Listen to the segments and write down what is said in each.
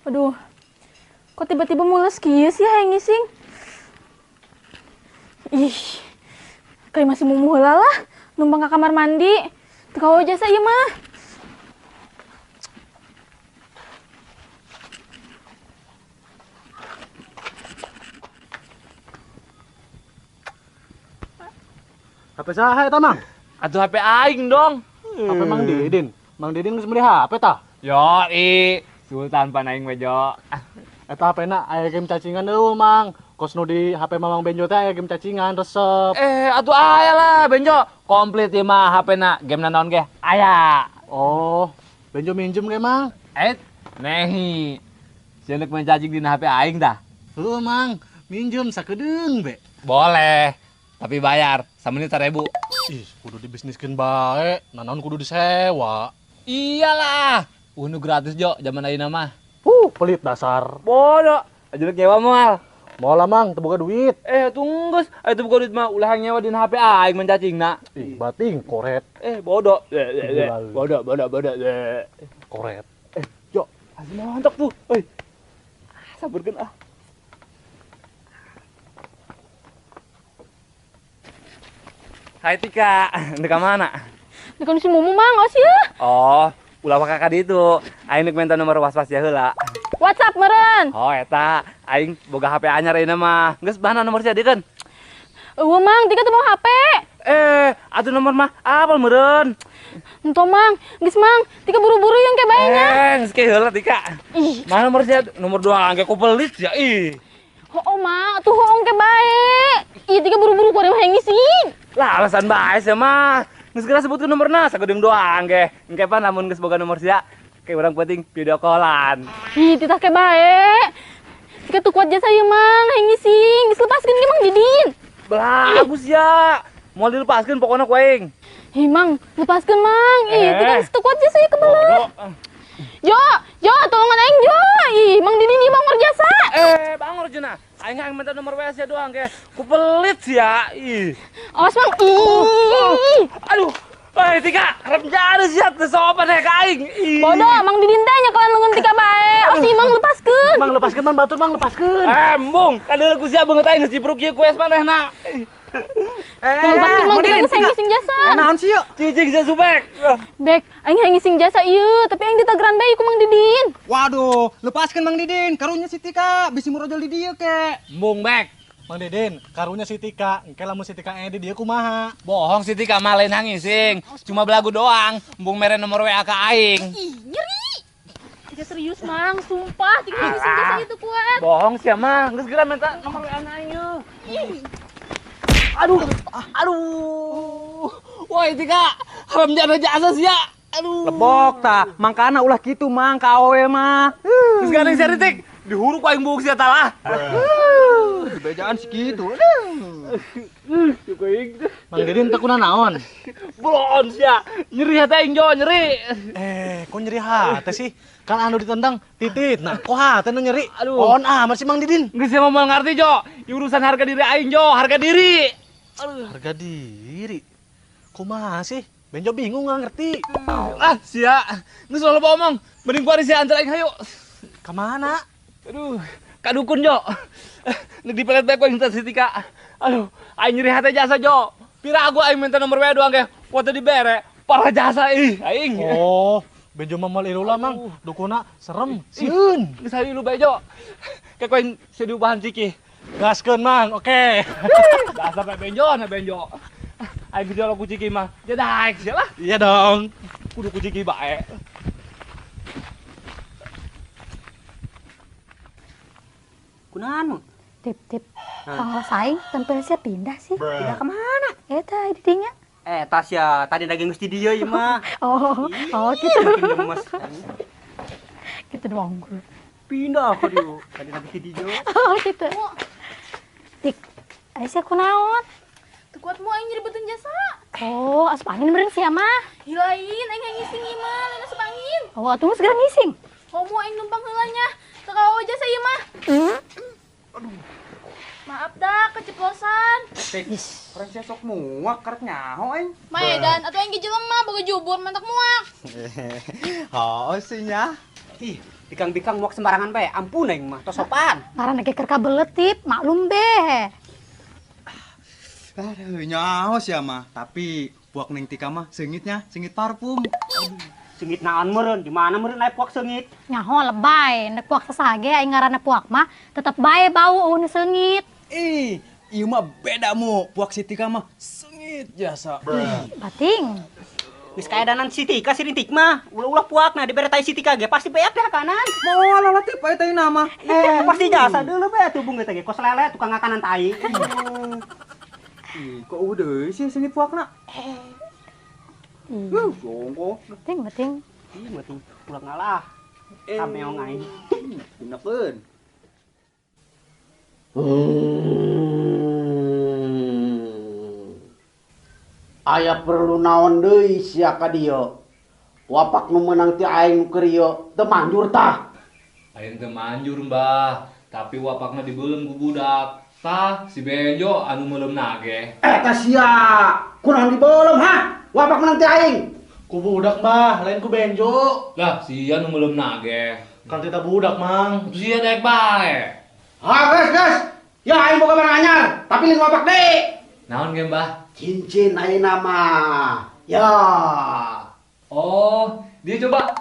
Aduh, kok tiba-tiba mules kieu sih hayang ngising? Ih, kayak masih mumuh heula lah, numpang ke kamar mandi. Teu kawa jasa ieu mah. HP saha eta, Mang? Atuh HP aing dong. HP Mang Didin. Mang Didin geus meuli HP tah? Yo, i. Sultan pan aing mah, Jo. Eta HP-na aya game cacingan eueuh, Mang. Kos nu di HP Mamang Benjo teh aya game cacingan resep. Atuh aya lah Benjo. Komplit ieu mah HP-na, game naon ge aya. Oh, Benjo minjem ge, Mang. Nehi. Sieun deuk main cacing dina HP aing tah? Heueuh, Mang. Minjem sakedeung be. Boleh. Tapi bayar, samenit 1.000. Ih, kudu dibisniskeun bae, nanaon kudu disewa. Iyalah, unu gratis Jo, zaman ayeuna mah. Pelit dasar. Bodoh, aja rek nyewa moal. Moal lah, Mang, teu boga duit. Tunggus, aya teu boga duit mah ulah nyewa dina HP aing main cacingna. Ih, bating koret. Bodoh. Bodoh, bodoh, bodoh. Koret. Jo, asli montok tuh. Euy. Saburkeun ah. Hai Tika, ndek mana? Ndek si Mumu, Mang, awas ya. Oh, ulah waka ka ditu. Aing nek minta nomor was-was ya heula. WhatsApp meureun. Oh, eta aing boga HP anyar ayeuna mah. Geus mana nomor sia dikeun? Eueuh, Mang, Tika teu mau HP. Atuh nomor mah apal meureun. Ento, Mang, geus Mang, Tika buru-buru yang ke bae nya. Geus ke heula Tika. Ih. Mana nomor sia? Nomor 2 angke ku pelit ya ih. Hooh, Mang, atuh hoong ke bae. Ih, Tika buru-buru kuari mah ngising. Lah alasan bae sia mah. Geus geura sebutkeun nomorna sagedeung doang ge. Engke pan lamun geus boga nomor sia, ke urang penting video callan. Ih, titah ke bae. Tika tuh kuat jasa ieu Mang, hayang ngising. Geus lepaskeun ge Mang Didin. Bagus ya. Moal dilepaskeun pokona ku aing. Ih, Mang, lepaskeun Mang. Ih, tika geus teu kuat jasa ieu kebelet. Jo, Jo, tolongan aing Jo. Ih, Mang Didin ieu bangor jasa. Bangor cenah. Aing hayang minta nomor WA sia doang ge. Ku pelit sia. Ih. Awas Mang. Ih. Aduh. Tika, rem jana sia teu sopan ka aing. Ih. Bodoh, Mang Didin teh nyekelan leungeun Tika bae. Awas ih Mang lepaskeun. Mang lepaskeun, Mang batur Mang lepaskeun. Embung, kadeuleu ku sia beungeut aing geus cipruk ieu ku es manehna. Mang Mang Tika geus hayang ngising jasa. Naon sih yuk? Cicing sia subek. Bek, aing hayang ngising jasa ieu, tapi aing ditageran bae ku Mang Didin. Waduh, lepaskeun Mang Didin, karunya si Tika bisi murojol di dieu ke. Embung, Bek. Mang Didin, karunya si Tika, engke lamun si Tika di dieu kumaha? Bohong si Tika mah lain ngising, cuma belagu doang. Embung mere nomor WA ka aing. Ih, nyeri. Tika serius, Mang, sumpah Tika ngising jasa itu kuat. Bohong sia mah, geus geura minta nomor WA na aing yeuh. Aduh, aduh. Woi Tika, haram jana jasa sia. Aduh. Lebok ta, mangkana ulah kitu Mang ka awewe mah. Geus gandeng sia Tik, dihuruk aing buuk sia talah. Bejaan segitu. Mang Didin teu kuna naon? Belon sia. Nyeri hate aing Jo, nyeri. Kok nyeri hate sih? Kan anu ditendang titit. Nah, kok hate nu nyeri? Aduh. On amat sih Mang Didin. Geus sia moal ngarti Jo. Urusan harga diri aing Jo, harga diri. Aduh, harga diri. Kumaha sih? Benjo bingung nggak ngerti. Ah, sia. Geus loba omong. Mending kuari sia antar aing hayu. Ka mana? Aduh, ka dukun Jo. Nek dipelet bae ku aing si Tika. Aduh, aing nyeri hate jasa Jo. Pira aku aing minta nomor WA doang ge. Kuat dibere. Parah jasa ih aing. Oh, Benjo mah moal ilu lah Mang. Dukuna serem, sieun. Geus hayu ilu bae Jo. Ke ku aing diubahan ciki. Gaskeun Mang, oke. Dasar bae Benjo, na Benjo. Aing geus ku ciki mah. Ya daek sia lah. Iya dong. Kudu ku ciki bae. Kunaon? Tip tip. Kalau saing tempel sia pindah sih. Pindah ke mana? Eta di dinya. Tasya, tadi daging geus di dieu ieu mah. Oh, oh gitu. Gemes. Gitu doang. Pindah ka dieu. Tadi daging di dieu. Oh, gitu. Tik, aya sia kunaon? Teu kuat mu aing nyeri jasa. Oh, asup angin meureun sia mah. Ih lain, aing hayang ngising ieu mah, lain asup angin. Oh, atuh geus geura ngising. Homo aing numpang heula nya. Teu kawa jasa ieu mah. Aduh. Maaf dah, keceplosan. Tik, orang sia sok muak karek nyaho aing. Maedan, atuh aing ge jelema boga jubur mantak muak. Oh, sih nya. Ih, bikang-bikang muak sembarangan bae. Ampun aing mah, tos sopan. Ngaranna ge keur kabelet tip, maklum be. Aduh, nyaho sia mah, tapi puak Neng Tika mah seungitnya, seungit parfum. Seungit naon meureun? Di mana meureun aya puak seungit? Nyaho lebay, nek puak sasaha ge aing ngaranna puak mah tetep bae bau eueuh nu seungit. Ih, ieu mah beda mu, puak si Tika mah seungit jasa. Bating. Geus kaedanan si Tika si Rintik mah, ulah-ulah puakna dibere tai si Tika ge pasti beak deh kanan. Moal lah tip aya tai nama. Pasti jasa dulu be tuh bung teh ge kos lele tukang ngakanan tai. Ih, kok udah sih seungit puakna. Jongko. Bating, bating. Ih, bating ulah ngalah. Kameong aing. Benekeun. Aya perlu naon deui sia ka dieu. Wapak nu meunang ti aing nu keur ieu teu manjur tah. Aing teu manjur, Mbah, tapi wapakna dibeuleum ku budak. Tah si Benjo anu meuleumna ge. Eta sia, kunaon dibeuleum ha? Wapak meunang ti aing. Ku budak, Mbah, lain ku Benjo. Lah, sia nu meuleumna ge. Kan tita budak, Mang. Sia daek bae. Ha, geus, geus. Ya aing boga barang anyar, tapi lain wapak deui. Naon ge, Mbah? Cincin ayeuna mah. Ya. Oh, dia coba.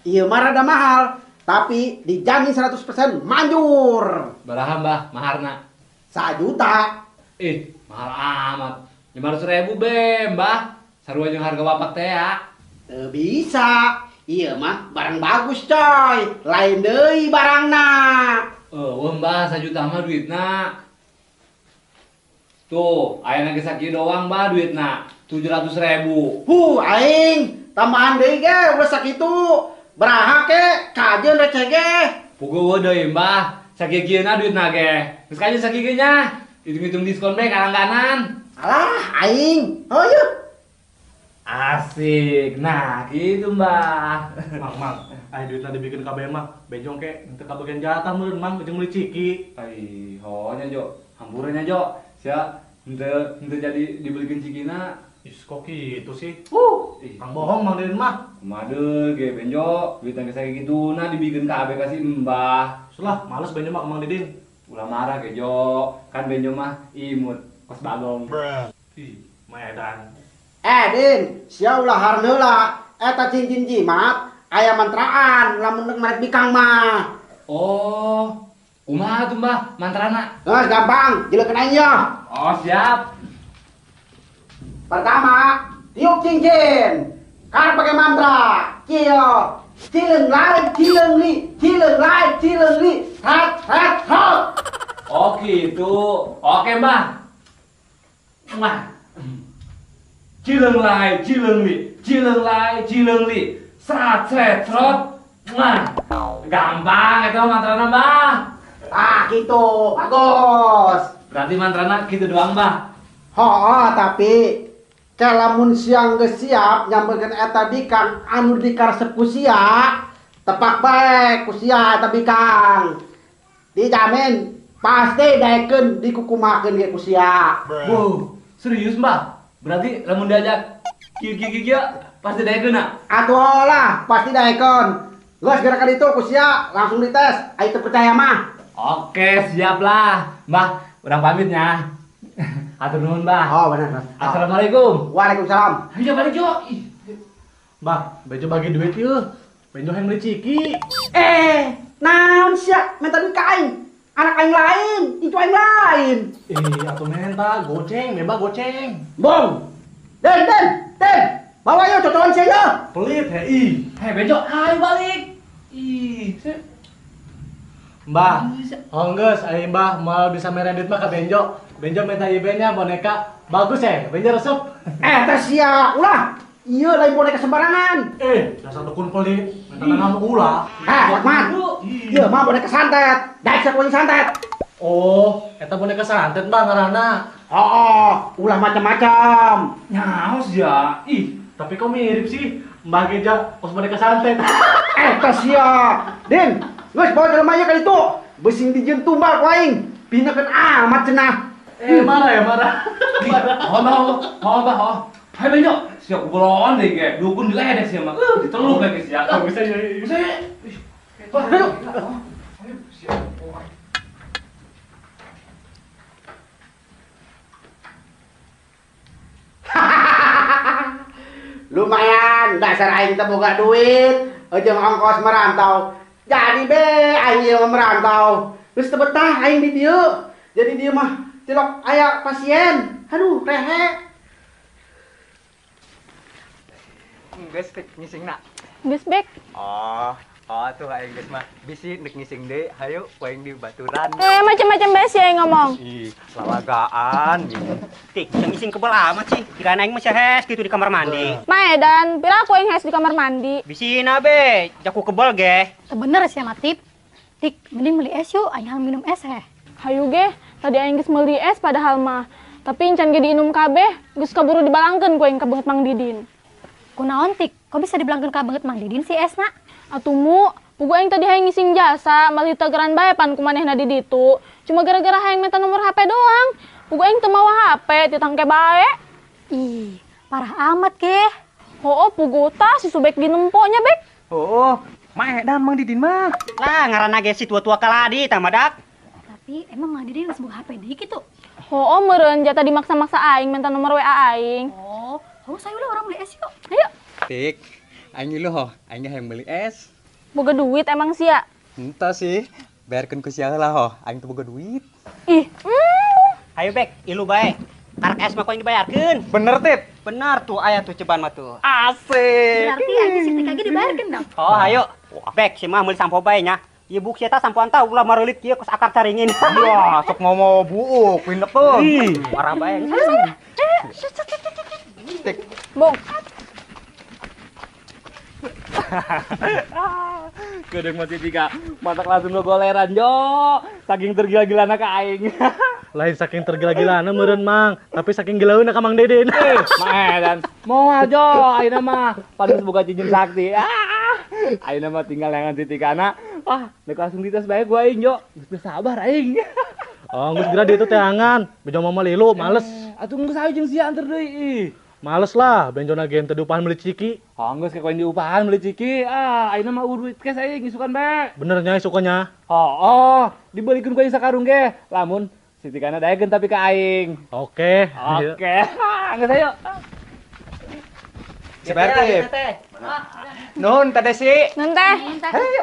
Ieu mah rada mahal, tapi dijamin 100% manjur. Baraha, Mbah, maharna? 1 juta. Ih, mahal amat. 500.000 be, Mbah. Sarua jeung harga wapak teh ya. Teu bisa. Ieu mah barang bagus, coy. Lain deui barangna. Eueuh, Mbah, 1 juta mah duitna. Tuh, aya ge sakieu doang, Mbah, duitna 700.000. Huh, aing tambahan deui ge ulah sakitu. Baraha ke kajeun receh ge. Puguh deui, Mbah. Sakieu-kieuna duitna ge. Geus kajeun sakieu nya. Hitung-hitung diskon bae ka langganan. Alah, aing. Oh yeuh. Asik. Nah, gitu, Mbah. Mang, Mang, aya duitna dibikeun ka mah. Bejong ke henteu kabagian jatah meureun, Mang, jeung meuli ciki. Ai, honya, Jo. Hampura nya, Jo. Sia henteu jadi dibelikeun cikina. Ih, kok gitu sih? Ih. Kang bohong Mang Didin mah. Kumaha deui ge Benjo, duit geus sakitu na dibikeun ka abe ka si Mbah. Sulah, males Benjo mah ka Mang Didin. Ulah marah ge Jo, kan Benjo mah imut kos bagong. Ih, maedan. Din, sia ulah harneula eta cincin jimat aya mantraan lamun deuk marek bikang mah. Oh, kumaha tuh Mbah mantrana? Geus gampang, jelekeun aing yeuh. Oh, siap. Pertama, tiup cincin. Karek pakai mantra. Kieu. Cileung lain, cileung li, cileung lain, cileung li. Rat, rat, rot. Oh gitu. Oke, Mbah. Wah. Cileung lai, cileung li, cileung lai, cileung li. Srat, sret, srot. Wah. Gampang itu mantrana, Mbah. Ah, gitu. Bagus. Berarti mantrana gitu doang, Mbah. Hooh, tapi lamun siang geus siap nyamperkeun eta bikang anu dikaresep ku sia, tepak bae ku sia eta bikang. Dijamin pasti daekeun dikukumakeun ge ku sia. Wow, serius, Mbah? Berarti lamun diajak kieu kieu kieu pasti daekeun na? Atuh lah, pasti daekeun. Geus gerakan itu ku sia langsung dites, aya teu percaya mah. Oke, siap lah. Mbah, urang pamit nya. Atur nuhun, Mbah. Oh, benar. Assalamualaikum. Waalaikumsalam. Ayo balik, Jo. Ih. Mbah, Benjo bagi duit yeuh. Benjo hayang beli ciki. Naon sia minta duit ka aing? Anak aing lain, itu aing lain. Ih, atuh menta goceng, bebas goceng. Bong. Den, den, den. Bawa yeuh cocokan sia yeuh. Pelit he ih. Hei, Benjo, ayo balik. Ih, Mbah, oh geus, ayo Mbah moal bisa mere duit mah ka Benjo. Benjo minta ieu nya boneka bagus ya, Benjo resep. Teh sia, ulah. Ieu lain boneka sembarangan. Dasar dukun pelit, minta tanam ulah. Lakman. Ieu mah boneka santet. Daek sakuing santet. Oh, eta boneka santet Mbah ngaranna. Oh, ulah macam-macam. Nyaos ya. Ih, tapi kok mirip sih Mbah Geja kos boneka santet. Teh sia. Din, geus bawa jelema ieu ka ditu. Besing dijieun tumbal ku aing. Pinakeun amat cenah. Marah ya, marah. Oh, Mbah, oh, Mbah, oh. Hai Benjo, siap kubulon deh ge. Dukun diledek sia mah. Diteluk lagi sia. Bisa ya. Bisa ya. Ayo. Lumayan, dasar aing teu boga duit, jeung ongkos merantau. Jadi be aing ieu merantau. Geus teu betah aing di dieu. Jadi dieu mah tilok aya pasien. Aduh, rehe. Geus tik ngisingna. Geus bek. Oh, oh tuh aing geus mah bisi nek ngising deui, hayu ku aing di baturan. Macam-macam bae sih aing ngomong. Ih, lalagaan. Tik, yang ngising kebel amat sih. Kirain aing mah hes gitu di kamar mandi. Maedan, pira aku aing hes di kamar mandi. Bisina be, jaku kebel ge. Teu bener sia mah Tip. Tik, mending beli es yuk, aing hayang minum es heh. Hayu ge, tadi aing geus meuli es padahal mah. Tapi encan ge diinum kabeh, geus kaburu dibalangkeun ku aing ka beungeut Mang Didin. Kunaon Tik? Kok bisa dibilangkeun ka beungeut Mang Didin si esna? Atuh mu, pugu aing tadi hayang ngising jasa, malih tegeran bae pan ku manehna di ditu. Cuma gara-gara hayang minta nomor HP doang. Pugu aing teu mawa HP, ditangke bae. Ih, parah amat ge. Hooh, pugu tah si Subek dinempo nya, Bek. Hooh, maedan Mang Didin mah. Lah, ngaranna ge si tua-tua kaladi tah madak. Tapi emang Mang Didin geus boga HP deui kitu? Hooh, meureun jatah dimaksa-maksa aing minta nomor WA aing. Oh, haus ayo lah orang beli es yuk. Ayo. Tik, aing lu ho, aing hayang beli es. Boga duit emang sia? Entah sih, bayarkeun ku sia heula ho, aing teu boga duit. Ih, Ayo Bek, ilu bae. Tarak es mah ku aing dibayarkeun. Bener, Tip? Bener tuh aya tuh ceban mah tuh. Asik. Berarti aing si Tika ge dibayarkeun dong. Oh, ayo. Bek, si mah meuli sampo bae nya. Ieu buk sia tah sampoan tah ulah mareulit kieu kos akar caringin. Wah, sok ngomong buuk, pinekeun. Ih, parah bae. Tik. Bong. Kedeng masih tiga, matak langsung goleran jo, saking tergila-gilana ka aing. Lain saking tergila-gilana meureun Mang, tapi saking gilaeuna ka Mang Deden. Maedan, moal jo, ayeuna mah paling boga cincin sakti. Ayeuna mah tinggal neangan si Tikana. Wah, nek langsung dites bae gua aing jo. Geus sabar aing. Oh, geus geura ditu teangan, bejo mama lilu, males. Atuh geus ayo jeung sia anter deui ih. Males lah, benjona gen teu diupahan meuli ciki. Oh, geus kekoin diupahan meuli ciki. Ah, ayeuna mah duit cash aing isukan bae. Bener nya isukannya. Oh, dibelikeun ku aing sakarung ge. Lamun si Tikana daekeun tapi ka aing. Oke. Oke. Geus ayo. Sabar Tip. Nuhun Teh Desi. Nuhun Teh. Hayu.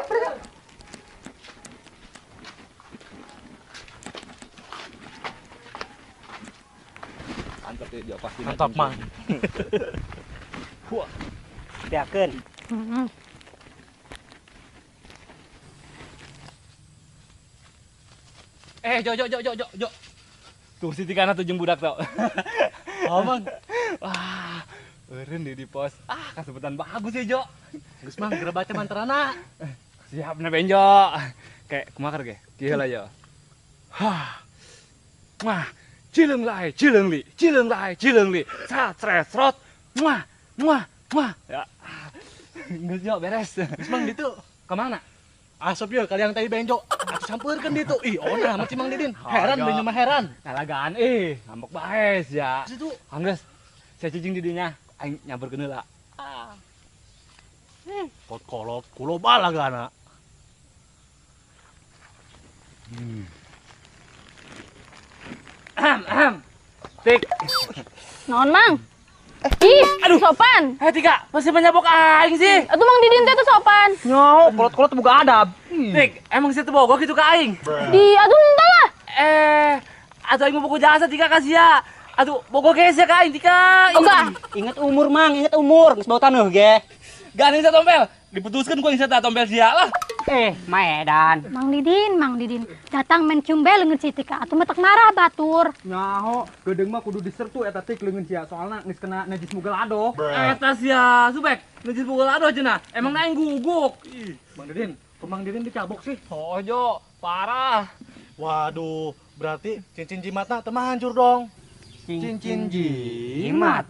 Mantap ya, pasti. Mantap, Mang. Wah. Beakeun. Jo jo jo jo jo jo. Tuh si Tikana tuh jeung budak tau. Oh, Mang. Wah, eureun di pos. Ah, kasebutan bagus ya, Jo. Geus Mang, geura baca mantrana. Siap na Benjo. Kayak kumaha ge? Kieu lah, Jo. Hah. Wah. Cileung lae, cileung li, cileung lae, cileung li. Sat, sret, srot. Muah, muah, muah. Ya. Geus Jo, beres. Geus Mang ditu. Ka mana? Asup yeuh kali yang tadi Benjo. Atuh sampeurkeun ditu. Ih, ona amat si Mang Didin. Heran Benjo mah heran. Ngalagaan ih, ngambek bae sia. Situ. Anggeus, saya cicing di dinya, aing nyamperkeun heula. Ah. Kot kolot kulo balagana. Tik. Naon, Mang? Ih, aduh. Sopan. Tika, masih menyabok aing sih. Atuh Mang Didin teh sopan. Nyo, kolot-kolot boga adab. Tik, emang sih teu bogo kitu ka aing? Di, atuh entah lah. Atuh aing mau bogo jasa Tika ka sia. Atuh bogo ge sia ka aing Tika. Oga. Ingat umur, Mang, ingat umur. Geus bau taneuh ge. Gandeng sia tompel. Diputuskeun ku aing sia tompel sia lah. Maedan. Mang Didin, Mang Didin. Datang main cium bae leungeun si Tika atuh metek marah batur. Nyaho, geudeung mah kudu disertu eta tik leungeun sia soalna geus kena najis mugel adoh. Eta sia, Subek, najis mugel adoh cenah. Emang aing guguk. Ih, Mang Didin, kok Mang Didin dicabok sih? Oh, Jo, parah. Waduh, berarti cincin jimatna teu hancur dong. Cincin jimat.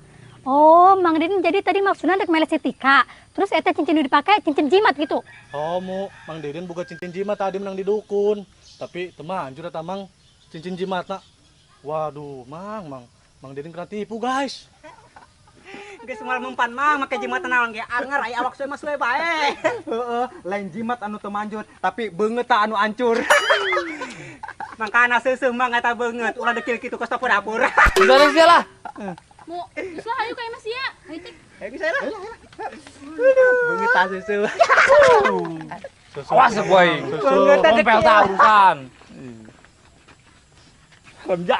Oh, Mang Didin jadi tadi maksudnya dek meles si Tika. Terus eta cincin nu dipake cincin jimat gitu. Oh, mu, Mang Didin boga cincin jimat tadi menang di dukun. Tapi teu hancur eta Mang cincin jimatna. Waduh, Mang, Mang. Mang Didin kena tipu, guys. Geus moal mempan mah make jimat naon ge anger aya awak suwe mah suwe bae. Heeh, lain jimat anu teu manjur, tapi beungeut ta anu ancur. Mangkana seuseuh mang eta beungeut ulah dekil kitu kos dapur. Udah sia lah. Mu, geus lah hayu ka imah sia. Hayu Tik. Ayo bisa lah. Beungeut ta seuseuh. Awas ya aing. Beungeut ta Kompel dekil. ta urusan. Remja.